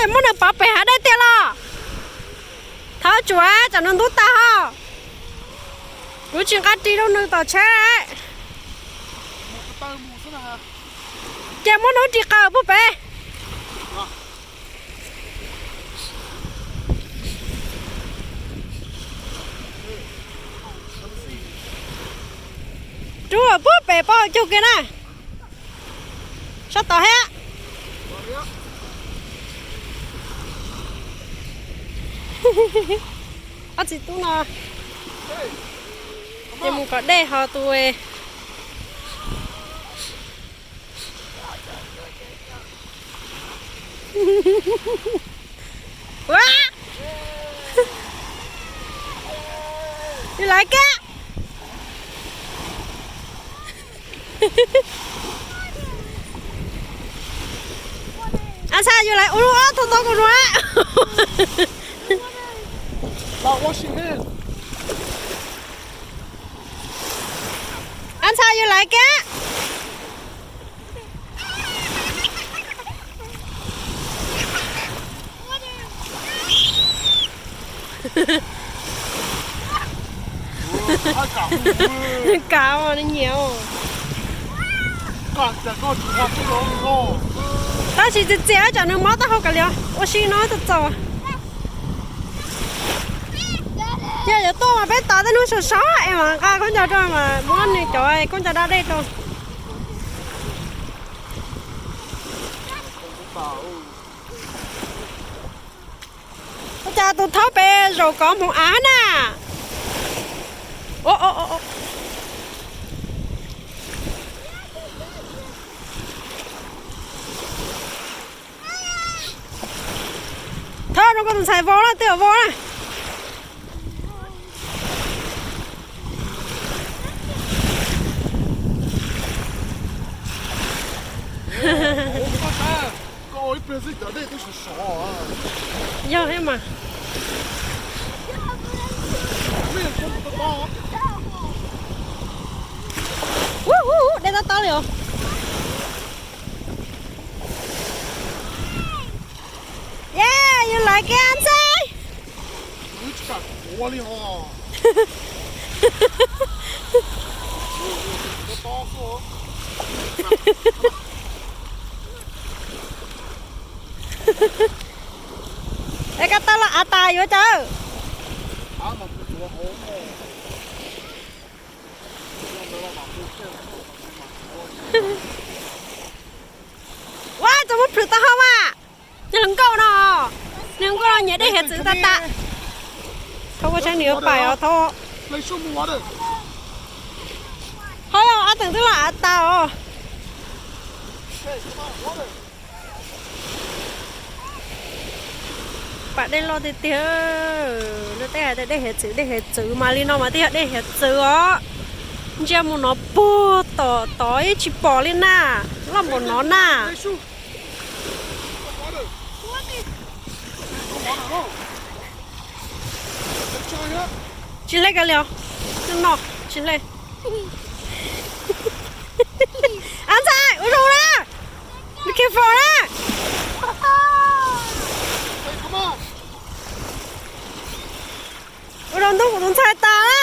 Muab nws pov pem hav dej tiag los? Thov tsuav tsam nws ntub tag ho. Kuv tsis nqa ris rau nws tom tsheb. Ces muab nws ris qaws puag pem. Rub puag pem pob hauv caug kiag na. Sab tod thiab. Ob txiv tub no ces mus kom dej ho tus. Yus laiv kab. Ab ntxhais, yus laiv ua lub ob tug tau kuv nua. Ab ntxhais, yus laiv kab. Kav nyiam. Tab sis txias txias tsam nws mob taub hau kav liam ua si no txaus txaus. Yog yuav tuaj mas peb tos tej hnub sov sov es mam nqa khaub ncaws rau mas muab nws cov khaub ncaws da dej rau. Ua cas tus thaub pem zaum kov hmoov av na. Thaub no koj tus ntxhais vau na, twb vau na. Yog thiab mas. Ub, ub, ub, dej tob tob li os. Yej, yus laiv kiag ntxhais. Es koj tau los av tas yuav cas. Ua, txawm muab plhws tau hau mas. Yog hluas nkauj no, nws nkauj no nyiam dej hiav txwv tag tag. Thauj koj saib nws yuav pais os Thauj. Ho yog ob teem twb los av tas os. Pam dej loj tiag tiag. Luag tej hais tias dej hiav txwv, dej hiav txwv mas li no mas twb yog dej hiav txwv os. Ntsia mus no puag tom tod yeej tsis pom li na, loj npaum no na. Tsis hle kiag li os. No tsis hle. Ab ntxhais, ua zoo na. Be careful na. Ua rau ntub kuv tus ntxhais tas na.